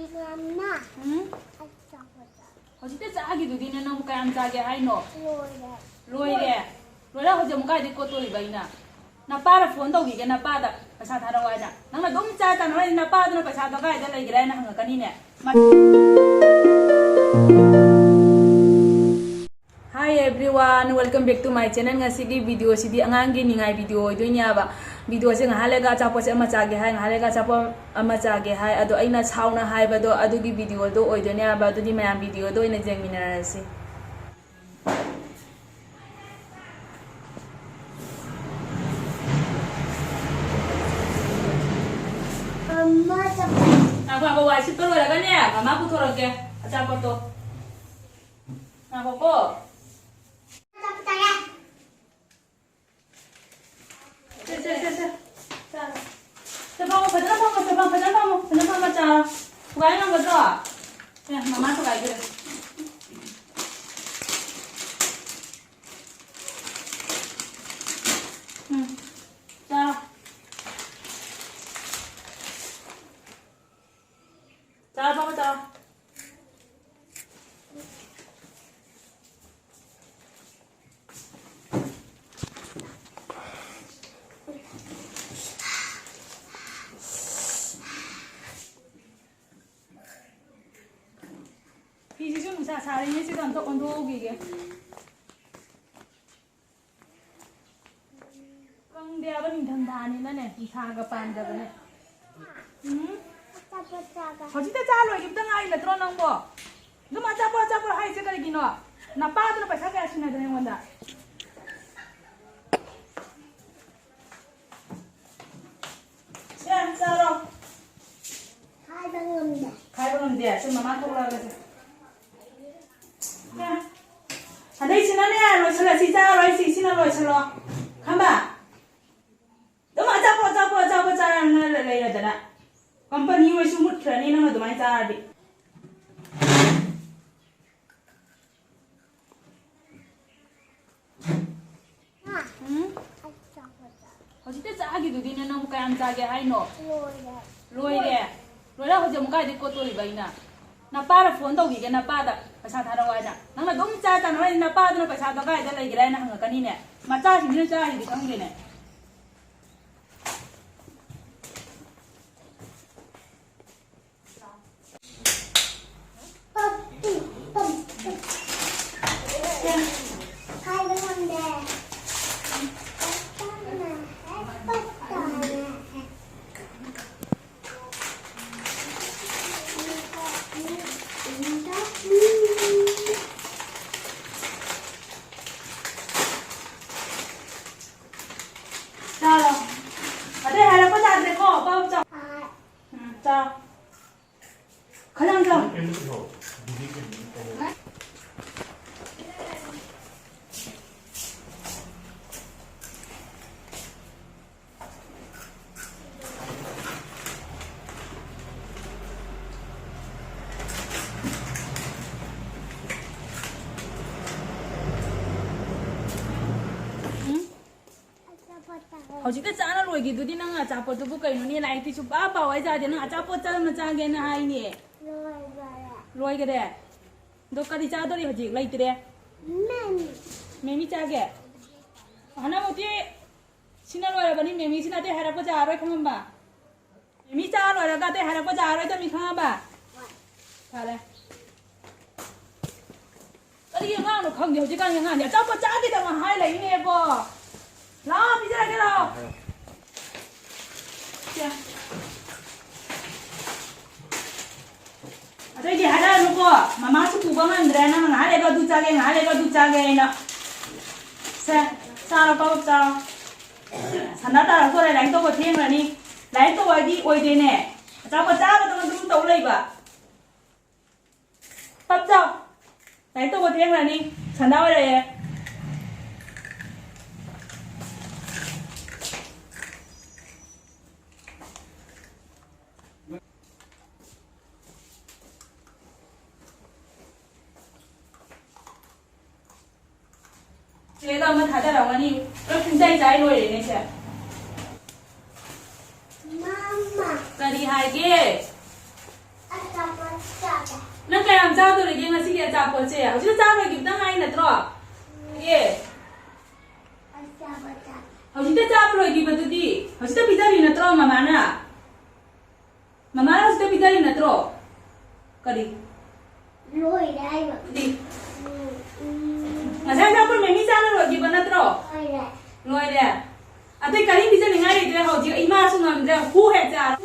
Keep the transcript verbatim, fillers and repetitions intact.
ꯃꯃꯥ, ꯎꯝ? ꯑꯩ ꯆꯥꯄꯣꯠ ꯆꯥ-, ꯍꯧꯖꯤꯛꯇ ꯆꯥꯈꯤꯗꯨꯗꯤꯅꯦ, ꯅꯪꯕꯨ ꯀꯌꯥꯝ ꯆꯥꯒꯦ ꯍꯥꯏꯅꯣ? ꯂꯣꯏꯔꯦ꯫ ꯂꯣꯏꯔꯦ? ꯂꯣꯏꯔꯦ, ꯍꯧꯖꯤꯛ ꯑꯃꯨꯛ ꯀꯥꯏꯗꯩ ꯀꯣꯠꯇꯣꯔꯤꯕ ꯑꯩꯅ? ꯅꯄꯥꯗ ꯐꯣꯟ ꯇꯧꯈꯤꯒꯦ, ꯅꯄꯥꯗ ꯄꯩꯁꯥ ꯊꯥꯔꯛꯑꯣ ꯍꯥꯏꯅ꯫ ꯅꯪꯅ ꯑꯗꯨꯝ ꯆꯥ ꯆꯥꯅ ꯍꯣꯔꯦꯟ ꯅꯄꯥꯗꯨꯅ ꯄꯩꯁꯥꯗꯣ ꯀꯥꯏꯗ ꯂꯩꯈ꯭ꯔꯦ ꯍꯥꯏꯅ ꯍꯪꯉꯛꯀꯅꯤꯅꯦ꯫ ꯃꯥ-, Hi everyone, welcome back to my channel. ꯉꯁꯤꯒꯤ ꯚꯤꯗꯤꯑꯣꯁꯤꯗꯤ ꯑꯉꯥꯡꯒꯤ ꯅꯤꯡꯉꯥꯏ ꯚꯤꯗꯤꯑꯣ ꯑꯣꯏꯗꯣꯏꯅꯦꯕ꯫ ꯚꯤꯗꯤꯑꯣꯁꯦ ꯉꯥꯏꯍꯥꯛ ꯂꯩꯔꯒ ꯑꯆꯥꯄꯣꯠꯁꯦ ꯑꯃ ꯆꯥꯒꯦ ꯍꯥꯏ, ꯉꯥꯏꯍꯥꯛ ꯂꯩꯔꯒ ꯑꯆꯥꯄꯣꯠ ꯑꯃ ꯆꯥꯒꯦ ꯍꯥꯏ꯫ ꯑꯗꯣ ꯑꯩꯅ ꯁꯥꯎꯅ ꯍꯥꯏꯕꯗꯣ ꯑꯗꯨꯒꯤ ꯚꯤꯗꯤꯑꯣꯗꯣ ꯑꯣꯏꯗꯣꯏꯅꯦꯕ꯫ ꯑꯗꯨꯗꯤ ꯃꯌꯥꯝ ꯚꯤꯗꯤꯑꯣꯗꯣ ꯑꯣꯏꯅ ꯌꯦꯡꯃꯤꯟꯅꯔꯁꯤ꯫ ꯃꯃꯥ ꯆꯥꯄꯣꯠ꯫ ꯉꯥꯏꯈꯣ, ꯉꯥꯏꯈꯣ, ꯋꯥꯏ ꯁꯤꯠꯄ ꯂꯣꯏꯔꯒꯅꯦ, ꯃꯃꯥ ꯄꯨꯊꯣꯔꯛꯀꯦ ꯑꯆꯥꯄꯣꯠꯇꯣ꯫ ꯉꯥꯏꯈꯣꯀꯣ꯫ ꯆꯥꯄꯣꯠ ꯆꯥꯔꯦ꯫ ꯁꯦ, ꯁꯦ, ꯁꯦ, ꯁꯦ꯫ ꯆꯥꯔꯣ꯫ ꯁꯦ, ꯐꯝꯃꯣ, ꯐꯖꯅ ꯐꯝꯃꯣ, ꯁꯦ, ꯐꯝ-, ꯐꯖꯅ ꯐꯝꯃꯣ, ꯐꯖꯅ ꯐꯝꯃ ꯆꯥꯔꯣ꯫ ꯊꯨꯒꯥꯏ ꯉꯝꯒꯗ꯭ꯔꯣ? ꯁꯦ, ꯃꯃꯥ ꯊꯨꯒꯥꯏꯕꯤꯔꯦ꯫ ꯎꯝ, ꯆꯥꯔꯣ꯫ ꯆꯥꯔꯣ, ꯐꯝꯃ ꯆꯥꯔꯣ꯫ ꯐꯤꯁꯤꯁꯨ ꯅꯨꯡꯁꯥ ꯁꯥꯔꯤꯉꯩꯁꯤꯗ ꯑꯝꯇ ꯑꯣꯟꯊꯣꯛꯍꯧꯈꯤꯒꯦ꯫ ꯀꯪꯗꯦ ꯍꯥꯏꯕ, ꯅꯤꯡꯊꯝꯊꯥꯅꯤꯅꯅꯦ, ꯅꯨꯡꯁꯥꯒ ꯄꯥꯝꯗꯕꯅꯦ꯫ ꯎꯝ? ꯑꯆꯥꯄꯣꯠ ꯆꯥꯕ꯫ ꯍꯧꯖꯤꯛꯇ ꯆꯥ ꯂꯣꯏꯈꯤꯕꯗ ꯉꯥꯏ ꯅꯠꯇ꯭ꯔꯣ ꯅꯪꯕꯣ? ꯑꯗꯨꯝ ꯑꯆꯥꯄꯣꯠ, ꯑꯆꯥꯄꯣꯠ ꯍꯥꯏꯁꯦ ꯀꯔꯤꯒꯤꯅꯣ? ꯅꯄꯥꯗꯨꯅ ꯄꯩꯁꯥ ꯀꯌꯥ ꯁꯤꯟꯅꯗꯅ ꯑꯩꯉꯣꯟꯗ? ꯁꯦ, ꯆꯥꯔꯣ꯫ ꯈꯥꯏꯕ ꯉꯝꯗꯦ꯫ ꯈꯥꯏꯕ ꯉꯝꯗꯦ꯫ ꯁꯦ, ꯃꯃꯥ ꯊꯣꯛꯂꯛꯑꯒ ꯁꯦ꯫ ꯁꯦ꯫ ꯑꯗꯩꯁꯤꯅꯅꯦ, ꯂꯣꯏꯁꯤꯜꯂꯁꯤ, ꯆꯥꯔꯣꯏ, ꯁꯤ, ꯁꯤꯅ ꯂꯣꯏꯁꯤꯜꯂꯣ꯫ ꯈꯪꯕ? ꯑꯗꯨꯝ ꯑꯆꯥꯄꯣꯠ, ꯑꯆꯥꯄꯣꯠ, ꯑꯆꯥꯄꯣꯠ ꯆꯥꯔ ꯂꯩꯔꯗꯅ꯫ ꯀꯝꯄꯅꯤ ꯑꯣꯏꯁꯨ ꯃꯨꯠꯈ꯭ꯔꯅꯤ ꯅꯪ ꯑꯗꯨꯃꯥꯏꯅ ꯆꯥꯔꯗꯤ꯫ ꯎꯝ? ꯍꯧꯖꯤꯛꯇ ꯆꯥꯈꯤꯗꯨꯗꯤꯅꯦ, ꯅꯪꯕꯨ ꯀꯌꯥꯝ ꯆꯥꯒꯦ ꯍꯥꯏꯅꯣ? ꯂꯣꯏꯔꯦ꯫ ꯂꯣꯏꯔꯦ? ꯂꯣꯏꯔꯦ? ꯑꯃꯨꯛ ꯀꯥꯏꯗꯩ ꯀꯣꯠꯇꯣꯔꯤꯕ ꯑꯩꯅ? ꯅꯄꯥꯗ ꯐꯣꯟ ꯇꯧꯈꯤꯒꯦ, ꯅꯄꯥꯗ ꯄꯩꯁꯥ ꯊꯥꯔꯛꯑꯣ ꯍꯥꯏꯅ꯫ ꯅꯪꯅ ꯑꯗꯨꯝ ꯆꯥ ꯆꯥꯅ ꯍꯣꯔꯦꯟ ꯅꯄꯥꯗꯨꯅ ꯄꯩꯁꯥꯗꯣ ꯀꯥꯏꯗ ꯂꯩꯒꯦꯔꯥ ꯍꯥꯏꯅ ꯍꯪꯉꯛꯀꯅꯤꯅꯦ꯫ ꯃꯆꯥꯁꯤꯡꯁꯤꯅ ꯆꯥꯔꯤꯗꯤ ꯈꯪꯗꯦꯅꯦ꯫ ꯆꯥꯔꯣ꯫ ꯑꯇꯩ ꯍꯥꯏꯔꯛꯄ ꯇꯥꯗ꯭ꯔꯦꯀꯣ꯫ ꯄꯥꯎ ꯆꯥꯎ꯫ ꯎꯝ, ꯆꯥꯎ꯫ ꯈꯔ ꯌꯥꯝ ꯆꯥꯎ꯫ ꯎꯝ? ꯍꯧꯖꯤꯛꯇ ꯆꯥꯅ ꯂꯣꯏꯈꯤꯗꯨꯗꯤ ꯅꯪ ꯑꯆꯥꯄꯣꯠꯇꯨꯕꯨ ꯀꯩꯅꯣꯅꯦ? ꯂꯥꯏꯔꯤꯛꯇꯤ ꯁꯨꯡꯄꯥ ꯄꯥꯎ ꯍꯥꯏꯖꯥꯗꯦ꯫ ꯅꯪ ꯑꯆꯥꯄꯣꯠ ꯆꯥꯅ ꯆꯥꯒꯦꯅ ꯍꯥꯏꯅꯦ꯫ ꯂꯣꯏꯈꯔꯦ꯫ ꯂꯣꯏꯈꯔꯦ? ꯑꯗꯣ ꯀꯔꯤ ꯆꯥꯗꯣꯔꯤ ꯍꯧꯖꯤꯛ? ꯂꯩꯇ꯭ꯔꯦ? ꯃꯦꯃꯤ꯫ ꯃꯦꯃꯤ ꯆꯥꯒꯦ? ꯍꯅꯥꯃꯨꯇꯤ, ꯁꯤꯅ ꯂꯣꯏꯔꯕꯅꯤ꯫ ꯃꯦꯃꯤꯁꯤꯅ ꯑꯇꯩ ꯍꯥꯏꯔꯛꯄ ꯌꯥꯔꯣꯏ ꯈꯪꯉꯝꯕ? ꯃꯦꯃꯤ ꯆꯥ ꯂꯣꯏꯔꯒ ꯑꯇꯩ ꯍꯥꯏꯔꯛꯄ ꯌꯥꯔꯣꯏꯗꯕꯅꯤ ꯈꯪꯉꯕ? ꯐꯔꯦ꯫ ꯀꯔꯤ ꯑꯉꯥꯡꯅꯣ ꯈꯪꯗꯦ ꯍꯧꯖꯤꯛꯀꯥꯟꯒꯤ ꯑꯉꯥꯡꯁꯦ꯫ ꯑꯆꯥꯄꯣꯠ ꯆꯥꯒꯦꯗ ꯉꯥꯏ ꯂꯩꯅꯦꯕꯣ꯫ ꯂꯥꯛꯑꯣ, ꯄꯤꯖꯔꯒꯦ, ꯂꯥꯛꯑꯣ꯫ ꯁꯦ꯫ ꯑꯇꯩꯗꯤ ꯍꯥꯏꯔꯛꯑꯅꯨꯀꯣ꯫ ꯃꯃꯥꯁꯨ ꯄꯨꯕ ꯉꯝꯗ꯭ꯔꯦ꯫ ꯅꯪꯅ ꯉꯥꯏꯍꯥꯛ ꯂꯩꯔꯒ ꯑꯗꯨ ꯆꯥꯒꯦ, ꯉꯥꯏꯍꯥꯛ ꯂꯩꯔꯒ ꯑꯗꯨ ꯆꯥꯒꯦ ꯍꯥꯏꯅ꯫ ꯁꯦ, ꯆꯥꯔꯣ, ꯄꯥꯕꯨꯡ ꯆꯥꯔꯣ꯫ ꯁꯟꯗꯥ ꯇꯥꯔꯛꯇꯣꯔꯦ, ꯂꯥꯏꯔꯤꯛ ꯇꯧꯕ ꯊꯦꯡꯈ꯭ꯔꯅꯤ꯫ ꯂꯥꯏꯔꯤꯛ ꯇꯧꯕ ꯍꯥꯏꯗꯤ ꯑꯣꯏꯗꯦꯅꯦ꯫ ꯑꯆꯥꯄꯣꯠ ꯆꯥꯕꯗꯧꯅ ꯑꯗꯨꯝ ꯇꯧ ꯂꯩꯕ꯫ ꯄꯞ ꯆꯥꯎ꯫ ꯂꯥꯏꯔꯤꯛ ꯇꯧꯕ ꯊꯦꯡꯈ꯭ꯔꯅꯤ꯫ ꯁꯟꯗꯥ ꯑꯣꯏꯔꯛꯑꯦ꯫ ꯆꯦꯗ ꯑꯃ ꯊꯥꯗꯔꯝꯒꯅꯤ꯫ ꯂꯣꯏ ꯄꯨꯡꯆꯥꯏ ꯆꯥꯏ ꯂꯣꯏꯔꯦꯅꯦ ꯁꯦ꯫ ꯃꯥꯃꯥ꯫ ꯀꯔꯤ ꯍꯥꯏꯒꯦ? ꯆꯥꯗꯣꯔꯤꯒꯦ ꯉꯁꯤꯒꯤ ꯑꯆꯥꯄꯣꯠꯁꯦ? ꯍꯧꯖꯤꯛꯇ ꯆꯥ ꯂꯣꯏꯈꯤꯕꯗ ꯉꯥꯏ ꯅꯠꯇ꯭ꯔꯣ? ꯑꯦ, ꯍꯧꯖꯤꯛꯇ ꯆꯥꯕ ꯂꯣꯏꯈꯤꯕꯗꯨꯗꯤ? ꯍꯧꯖꯤꯛꯇ ꯄꯤꯖꯔꯤ ꯅꯠꯇ꯭ꯔꯣ ꯃꯃꯥꯅ? ꯃꯃꯥꯅ ꯍꯧꯖꯤꯛꯇ ꯄꯤꯖꯔꯤ ꯅꯠꯇ꯭ꯔꯣ? ꯀꯔꯤ? ꯂꯣꯏꯔꯦ ꯍꯥꯏꯕ꯫ ꯗꯤ? ꯎꯝ, ꯎꯝ꯫ ꯉꯁꯥꯏ ꯑꯆꯥꯄꯣꯠ ꯃꯦꯃꯤ ꯆꯥꯅ ꯂꯣꯏꯈꯤꯕ ꯅꯠꯇ꯭ꯔꯣ? ꯂꯣꯏꯔꯦ꯫ ꯂꯣꯏꯔꯦ꯫ ꯑꯇꯩ ꯀꯔꯤꯝ ꯄꯤꯖꯅꯤꯡꯉꯥꯏ ꯂꯩꯇ꯭ꯔꯦ ꯍꯧꯖꯤꯛ꯫ ꯏꯃꯥꯁꯨ ꯉꯝꯗ꯭ꯔꯦ꯫ ꯍꯨ ꯍꯦꯛ ꯆꯥ꯫